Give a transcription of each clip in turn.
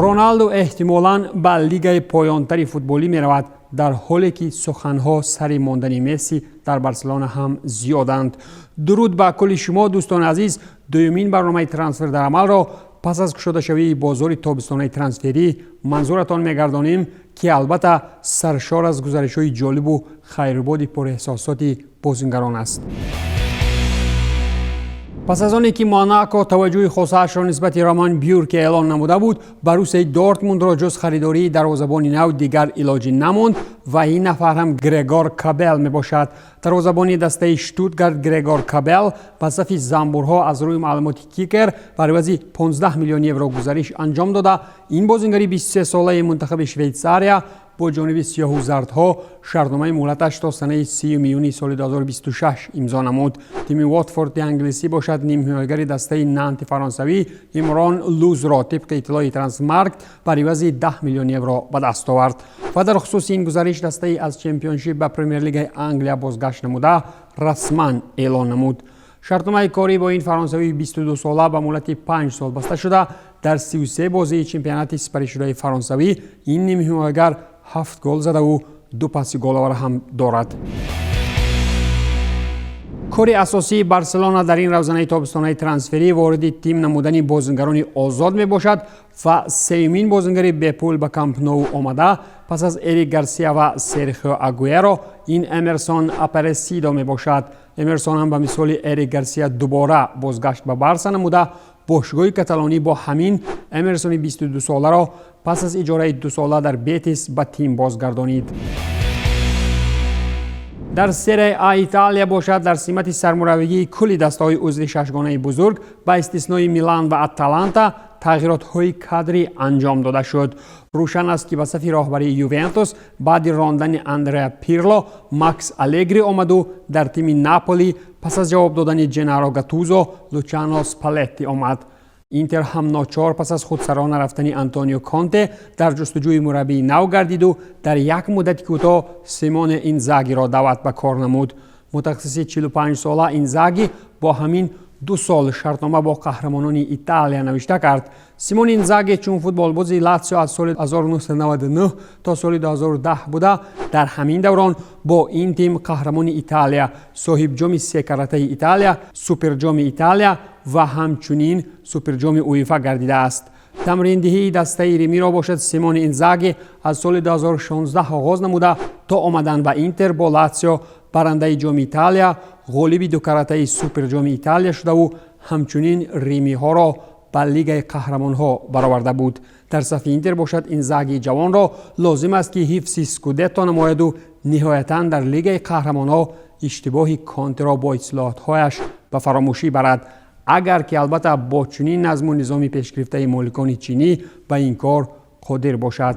Роналду эҳтимолан ба лигаи поёнтари футболӣ меравад, дар ҳоле ки суханҳо сари мондани Месси дар Барселона ҳам зиёданд. Дуруд ба кулли шумо, дӯстони азиз. Дуюмин барномаи «Трансфер дар амалро» пас аз кушодашавии бозори тобистонаи трансферӣ манзуратон мегардонем, ки албатта саршор аз гузаришҳои ҷолибу хайрбоди пурэҳсосоти бозингарон аст. Пас аз оне ки Монако таваҷҷӯҳи хосаашро нисбати Роман Бюрке эълон намуда буд, Боруссияи Дортмундро ҷуз харидории дарвозабони нав дигар илоҷӣ намонд ва ин нафар ҳам Грегор Кабел мебошад. Дарвозабони дастаи Штутгарт Грегор Кабел ба сафи замбурҳо аз рӯи маълумоти Кикер бар ивази 15 миллион евро гузариш анҷом дода. Ин бозингари 23-солаи мунтахаби Швейтсария бо ҷониби сиёҳу зардҳо шартномаи муҳлаташ то санаи 30 июни соли 2026 имзо намуд. Тими Уотфорди англисӣ бошад, нимҳимоягари дастаи Нанти фаронсавӣ Имрон Лузро тибқи иттилои Трансфермаркт бар ивази 10 миллион евро ба даст овард. Ва дар хусуси ин гузариш дастаи аз Чемпионшип ба Премерлигаи Англия бозгашт намуда расман эълон намуд. Шартномаи корӣ бо ин фаронсавии 22-сола ба муҳлати 5 сол баста шуда, дар 33 бозии чемпионати сипаришудаи фаронсавӣ ин нимҳимоягар ҳафт гол задаву ду паси головар ҳам дорад. Кори асосии Барселона дар ин равзанаи тобистонаи трансферӣ вориди тим намудани бозингарони озод мебошад ва сеюмин бозингари бепул ба Камп Ноу омада пас аз Эрик Гарсия ва Серхио Агуэро ин Эмерсон Апаресидо мебошад. Эмерсон ҳам ба мисоли Эрик Гарсия дубора бозгашт ба Барса намуда. Бошгоҳи каталонӣ бо ҳамин Эмерсони 22-соларо пас аз иҷораи дусола дар Бетис ба тим бозгардонид. Дар Серия А Италия бошад, дар симати сармураввигии кулли дастаҳои узви шашгонаи бузург ба истиснои Милан ва Аталанта тағйиротҳои кадрӣ анҷом дода шуд. Рӯшан аст, ки ба сафи роҳбарии Ювентус баъди рондани Андреа Пирло Макс Алегри омаду дар тими Наполи пас аз ҷавоб додани Ҷенаро Гатузо Лучано Спалетти омад. Интер ҳам ночор пас аз худсарона рафтани Антонио Конте дар ҷустуҷӯи мураббии нав гардиду дар як муддати кӯтоҳ Симоне Инзагиро даъват ба кор намуд. Мутахассиси 45-сола Инзаги бо ҳамин 2 сол шартнома бо қаҳрамонони Италия навишта кард. Симон Инзаги чун футболбози Латсио аз соли 1999 то соли 2010 буда, дар ҳамин даврон бо ин тим қаҳрамони Италия, соҳибҷоми секаратаи Италия, Суперҷоми Италия ва ҳамчунин Суперҷоми УЕФА гардидааст. Тамриндиҳии дастаи римиро бошад, Симони Инзаги аз соли 2016 оғоз намуда, то омадан ба Интер бо Латсио барандаи Ҷоми Италия, ғолиби дукаратаи Суперҷоми Италия шудаву ҳамчунин римиҳоро ба Лигаи қаҳрамонҳо бароварда буд. Дар сафи Интер бошад, Инзаги ҷавонро лозим аст, ки ҳифзи скудетто намояду ниҳоятан дар Лигаи қаҳрамонҳо иштибоҳи Контеро бо ислоҳотҳояш ба фаромӯшӣ барад, агар ки албатта бо чунин назму низоми пешгирифтаи моликони чинӣ ба ин кор қодир бошад.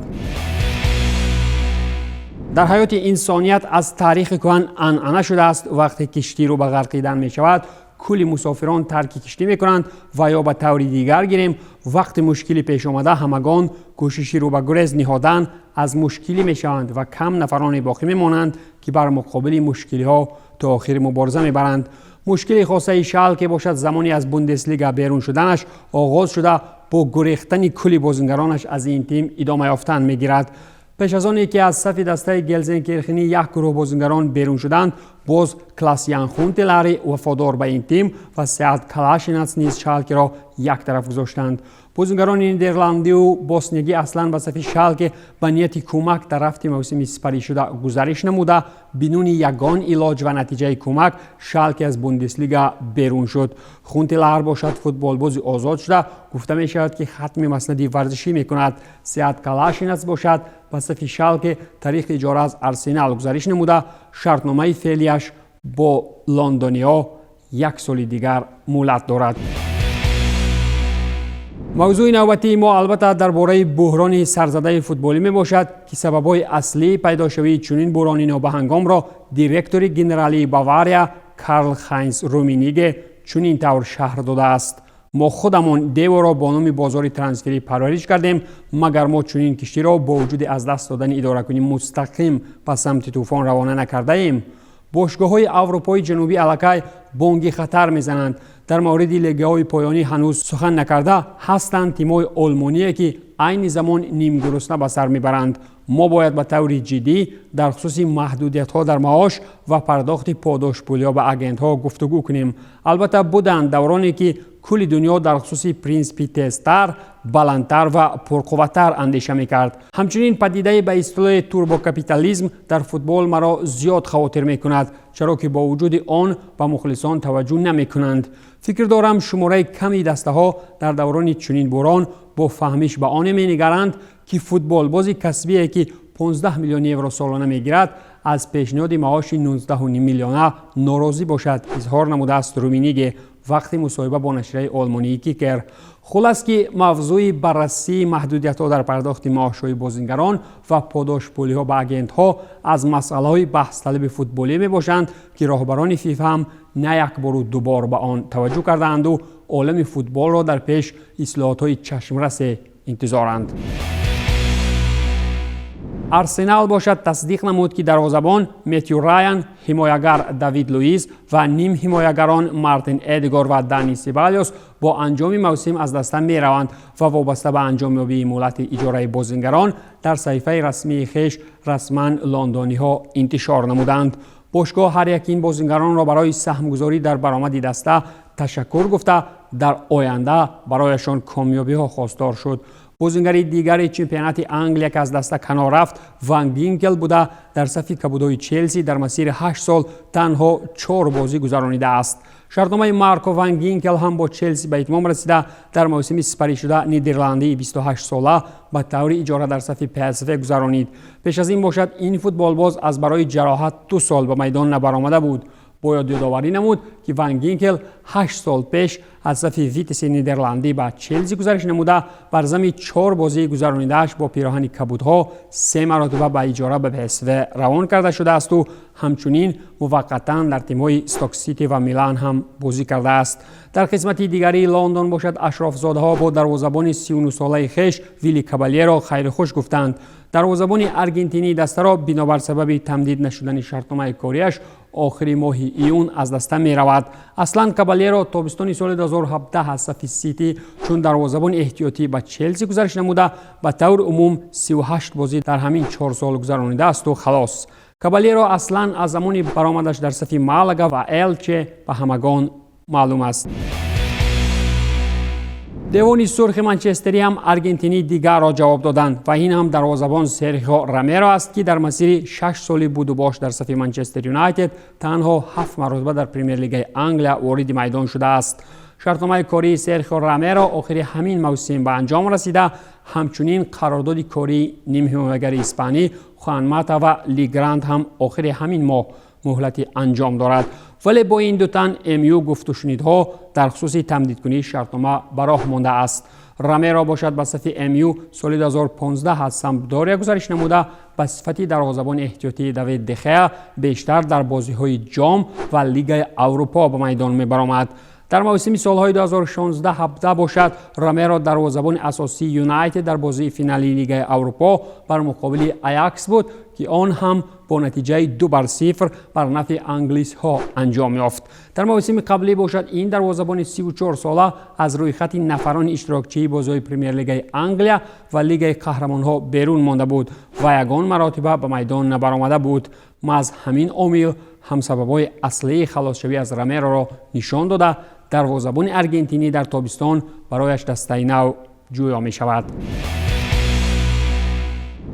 Дар ҳаёти инсоният аз таърихи кӯҳан анъана шудааст: вақте киштӣ рӯ ба ғарқидан мешавад, кулли мусофирон тарки киштӣ мекунанд ва ё ба таври дигар гирем, вақти мушкилӣ пеш омада, ҳамагон кӯшиши рӯ ба гурез ниҳодан аз мушкилӣ мешаванд ва кам нафароне боқӣ мемонанд, ки бар муқобили мушкилиҳо то охири мубориза мебаранд. Мушкили хосаи Шалке бошад, замоне аз Бундеслига берун шуданаш оғоз шуда, бо гурехтани кулли бозингаронаш аз ин тим идома ёфтан мегирад. Пеш аз оне ки аз сафи дастаи Гелзенкирхенӣ як гурӯҳ бозингарон берун шуданд, боз Клас-Ян Хунтелари вафодор ба ин тим ва Сеад Калашинац низ Шалкеро як тараф гузоштанд. Бозингарони нидерландию боснигӣ аслан ба сафи Шалке ба нияти кӯмак дар рафти мавсими сипаришуда гузариш намуда, бидуни ягон илоҷ ва натиҷаи кӯмак Шалке аз Бундеслига берун шуд. Хунтелар бошад, футболбози озод шуда, гуфта мешавад, ки хатми маснади варзишӣ мекунад. Сеад Калашинац бошад, ба сафи Шалке тариқи иҷора аз Арсенал гузариш намуда, шартномаи феълияш бо лондониҳо як соли дигар муҳлат дорад. Мавзӯи навбатии мо албатта дар бораи буҳрони сарзадаи футболӣ мебошад, ки сабабҳои аслии пайдошавии чунин буҳрони нобаҳангомро директори генералии Бавария Карл Хайнс Руминиге чунин тавр шарҳ додааст: «Мо худамон деворо бо номи бозори трансферӣ парвариш кардем. Магар мо чунин киштиро бо вуҷуди аз даст додани идоракунӣ мустақим ба самти тӯфон равона накардаем?» Бошгоҳҳои Аврупои Ҷанубӣ аллакай бонги хатар мезананд. Дар мавриди лигаҳои поёнӣ ҳанӯз сухан накарда, ҳастанд тимҳои олмоние, ки Айни замон нимгурусна ба сар мебаранд. Мо бояд ба таври ҷиддӣ дар хусуси маҳдудиятҳо дар маош ва пардохти подошпулиҳо ба агентҳо гуфтугӯ кунем. Албатта, буданд давроне, ки кулли дунё дар хусуси принсипи тезтар, баландтар ва пурқувваттар андеша мекард. Ҳамчунин падидаи ба истилоҳи турбокапитализм дар футбол маро зиёд хавотир мекунад, чаро ки бо вуҷуди он ба мухлисон таваҷҷӯҳ намекунанд. Фикр дорам, шумораи ками дастаҳо дар даврони чунин буҳрон бо фаҳмиш ба оне менигаранд, ки футболбози касбие, ки 15 миллион евро солона мегирад, аз пешниҳоди маоши 19 миллиона норозӣ бошад, изҳор намудааст Руминиге вақти мусоҳиба бо нашрияи олмонии Кикер. Хулас, ки мавзӯи баррасии маҳдудиятҳо дар пардохти маошҳои бозингарон ва подошпулиҳо ба агентҳо аз масъалаҳои баҳсталаби футболӣ мебошанд, ки роҳбарони ФИФА ҳам на як бору дубор ба он таваҷҷӯҳ кардаанду олами футболро дар пеш ислоҳотҳои чашмрасе интизоранд. Арсенал бошад, тасдиқ намуд, ки дарвозабон Метью Райан, ҳимоягар Давид Луиз ва нимҳимоягарон Мартин Эдегор ва Дани Себалиос бо анҷоми мавсим аз даста мераванд ва вобаста ба анҷомёбии муҳлати иҷораи бозингарон дар саҳифаи расмии хеш расман лондониҳо интишор намуданд. Бошгоҳ ҳар яки ин бозингаронро барои саҳмгузорӣ дар баромади даста ташаккур гуфта, дар оянда барояшон комёбиҳо хостор шуд. Бозингари дигари чемпионати Англия, ки аз даста канор рафт, Ван Гинкел буда, дар сафи кабудои Челси дар масири 8 сол танҳо чор бозӣ гузаронидааст. Шартномаи Марко Ван Гинкел ҳам бо Челси ба итмом расида, дар мавсими сипаришуда нидерландии 28сола ба таври иҷора дар сафи ПСВ гузаронид. Пеш аз ин бошад, ин футболбоз аз барои ҷароҳат 2 сол ба майдон набаромада буд. Бояд ёдоварӣ намуд, ки Ван Гинкел 8 сол пеш аз сафи Витеси нидерландӣ ба Челси гузариш намуда, бар зами чор бозии гузаронидааш бо пироҳани кабудҳо се маротиба ба иҷора ба ПСВ равон карда шудаасту ҳамчунин муваққатан дар тимҳои Сток Сити ва Милан ҳам бозӣ кардааст. Дар қисмати дигарии Лондон бошад, ашрофзодаҳо бо дарвозабони 39солаи хеш Вилли Кабалеро хайрихуш гуфтанд. Дарвозабони аргентинии дастаро бинобар сабаби тамдид нашудани шартномаи кориаш охири моҳи июн аз даста меравад. Аслан Кабалеро тобистони соли 2017 аз сафи Сити чун дарвозабони эҳтиётӣ ба Челси гузариш намуда, ба таври умум 38 бозӣ дар ҳамин 4 сол гузаронидаасту халос. Кабалеро аслан аз замони баромадаш дар сафи Малага ва Элче ба ҳамагон маълум аст. Девони сурхи манчестерӣ ҳам аргентинии дигарро ҷавоб доданд ва ин ҳам дарвозабон Серхио Ромеро аст, ки дар масири 6 соли будубош дар сафи Манчестер Юнайтед танҳо ҳафт маротиба дар Премер-лигаи Англия вориди майдон шудааст. Шартномаи кории Серхио Ромеро охири ҳамин мавсим ба анҷом расида, ҳамчунин қарордоди кории нимҳимоягари испанӣ Хуан Мата ва Лигранд ҳам охири ҳамин моҳ муҳлати анҷом дорад. Вале бо ин ду тан МЮ гуфтушунидҳо дар хусуси тамдидкунии шартнома ба роҳ мондааст. Ромеро бошад, ба сафи МЮ соли 2015 аз Сампдория гузариш намуда, ба сифати дарвозабони эҳтиётии Давид Дехеа бештар дар бозиҳои ҷом ва Лигаи Аврупо ба майдон мебаромад. Дар мавсими солҳои 2016-17 бошад, Ромеро дарвозабони асосии Юнайтед дар бозии финалии Лигаи Аврупо бар муқобили Аякс буд, ки он ҳам бо натиҷаи 2-0 бар нафъи англисҳо анҷом ёфт. Дар мавсими қаблӣ бошад, ин дарвозабони 34сола аз рӯйхати нафарони иштирокчии бозиҳои Премер-лигаи Англия ва Лигаи қаҳрамонҳо берун монда буд ва ягон маротиба ба майдон набаромада буд. Маҳз ҳамин омил ҳам сабабҳои аслии халосшавӣ аз Ромероро нишон дода, дарвозабони аргентинӣ дар тобистон барояш дастаи нав ҷӯё мешавад.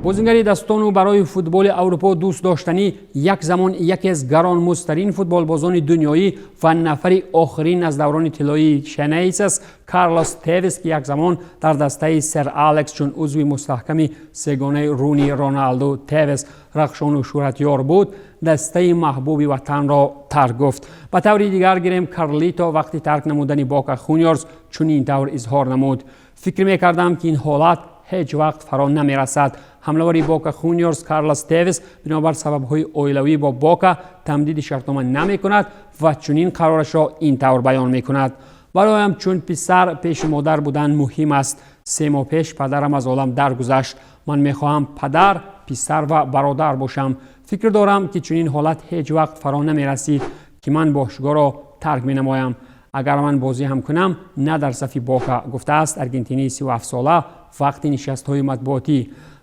Бозингари дастону барои футболи Аврупо дӯст доштанӣ, як замон яке аз гаронмуздтарин футболбозони дунёӣ ва нафари охирин аз даврони тиллоии Шенейсес Карлос Тевес, ки як замон дар дастаи Сер Алекс чун узви мустаҳками сегонаи Руни, Роналду, Тевес рахшону шӯҳратёр буд, дастаи маҳбуби ватанро тарк гуфт. Ба таври дигар гирем, Карлито вақти тарк намудани Бока Хуниорс чунин тавр изҳор намуд: «Фикр мекардам, ки ин ҳолат ҳеҷ вақт фаро намерасад». Ҳамлавари Бока Хуниорс Карлос Тевес бинобар сабабҳои оилавӣ бо Бока тамдиди шартнома намекунад ва чунин қарорашро ин тавр баён мекунад: «Бароям чун писар пеши модар будан муҳим аст. 3 моҳ пеш падарам аз олам даргузашт. Ман мехоҳам падар, писар ва бародар бошам. Фикр дорам, ки чунин ҳолат ҳеҷ вақт фаро намерасид, ки ман бошгоҳро тарк менамоям. Агар ман бозӣ ҳам кунам, на дар сафи Бока», гуфтааст аргентинии 37сола. Вақти нишастҳои матбуотӣ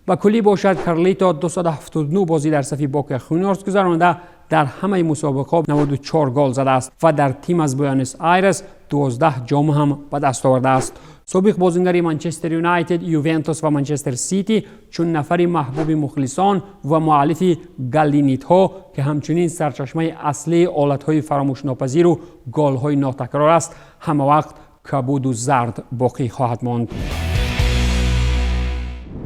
ба куллӣ бошад, Карлито 279 бозӣ дар сафи Бока Хуниорс гузаронда, дар ҳамаи мусобиқаҳо 94 гол задааст ва дар тим аз Буэнос Айрес 12 ҷом ҳам ба даст овардааст. Собиқ бозингари Манчестер Юнайтед, Ювентус ва Манчестер Сити чун нафари маҳбуби мухлисон ва муаллифи галлинитҳо, ки ҳамчунин сарчашмаи аслии ҳолатҳои фаромӯшнопазиру голҳои нотакрор аст, ҳамавақт кабуду зард боқӣ хоҳад монд.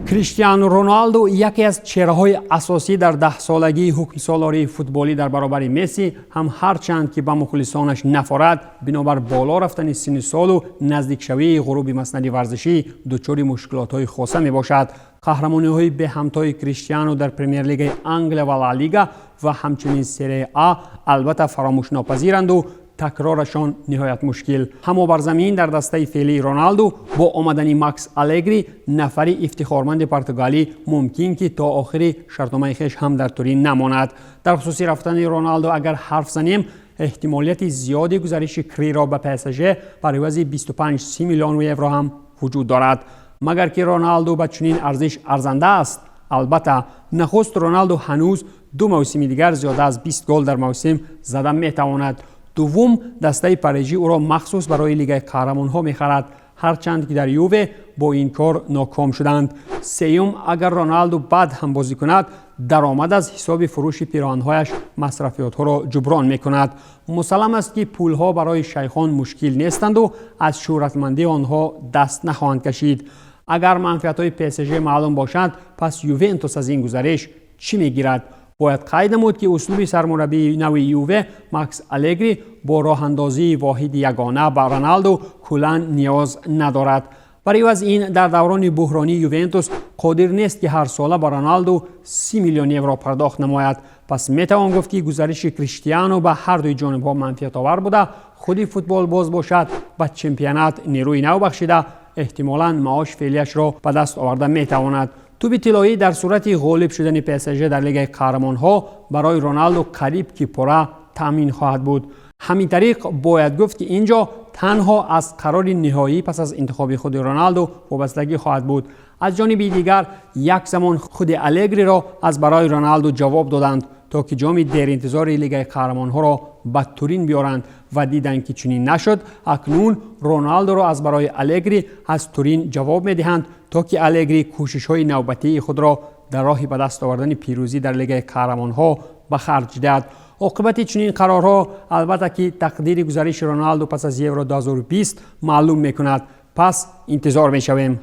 Криштиану Роналду яке аз чеҳраҳои асосӣ дар 10-солагии ҳукмсолории футболӣ дар баробари Месси ҳам, ҳарчанд ки ба мухлисонаш нафорад, бинобар боло рафтани синну солу наздикшавии ғуруби маснади варзишӣ дучори мушкилотҳои хоса мебошад. Қаҳрамониҳои беҳамтои Криштиану дар Премер-лигаи Англия ва Ла Лига ва ҳамчунин Серия А албатта фаромӯшнопазиранду такрорашон ниҳоят мушкил. Ҳамо бар замин дар дастаи феълии Роналду бо омадани Макс Алегри, нафари ифтихорманди португалӣ, мумкин ки то охири шартномаи хеш ҳам дар Турин намонад. Дар хусуси рафтани Роналду агар ҳарф занем, эҳтимолияти зиёди гузариши Криро ба ПСЖ бар ивази 25-30 миллион евро ҳам вуҷуд дорад. Магар ки Роналду ба чунин арзиш арзанда аст? Албатта, нахуст, Роналду ҳанӯз 2 мавсими дигар зиёда аз 20 гол дар мавсим зада метавонад. Дуввум, дастаи парижӣ ӯро махсус барои Лигаи қаҳрамонҳо мехарад, ҳарчанд ки дар Юве бо ин кор ноком шуданд. Сеюм, агар Роналду бад ҳам бозӣ кунад, даромад аз ҳисоби фурӯши пироҳанҳояш масрафиётҳоро ҷуброн мекунад. Мусаллам аст, ки пулҳо барои шайхон мушкил нестанду аз шӯҳратмандии онҳо даст нахоҳанд кашид. Агар манфиатҳои ПСЖ маълум бошанд, пас Ювентус аз ин гузариш чӣ мегирад? Бояд қайд намуд, ки услуби сармураббии нави Юве Макс Алегри бо роҳандозии воҳиди ягона ба Роналду куллан ниёз надорад. Бар иваз ин, дар даврони буҳронии Ювентус қодир нест, ки ҳарсола ба Роналду 30 миллион евро пардохт намояд. Пас метавон гуфт, ки гузариши Криштиану ба ҳардуи ҷонибҳо манфиатовар буда, худи футболбоз бошад, ба чемпионат нерӯи нав бахшида, эҳтимолан маош феълияшро ба даст оварда метавонад. Тӯби тиллоӣ дар сурати ғолиб шудани ПСЖ дар Лигаи қаҳрамонҳо барои Роналду қариб ки пурра таъмин хоҳад буд. Ҳамин тариқ, бояд гуфт, ки ин ҷо танҳо аз қарори ниҳоӣ пас аз интихоби худи Роналду вобастагӣ хоҳад буд. Аз ҷониби дигар, як замон худи Алегриро аз барои Роналду ҷавоб доданд, то ки ҷоми деринтизори Лигаи қаҳрамонҳоро ба Турин биёранд ва диданд, ки чунин нашуд. Акнун Роналдуро аз барои Алегри аз Турин ҷавоб медиҳанд, то ки Алегри кӯшишҳои навбатии худро дар роҳи ба даст овардани пирӯзӣ дар Лигаи қаҳрамонҳо ба харҷ диҳад. Оқибати чунин қарорҳо, албатта, ки тақдири гузариши Роналду пас аз Евро 2020 маълум мекунад. Пас интизор мешавем.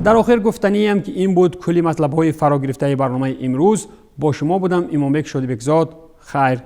Дар охир гуфтаниям, ки ин буд кулли матлабҳои фарогирифтаи барномаи имрӯз. Бо шумо будам Имомбек Шодибекзод. Хайр.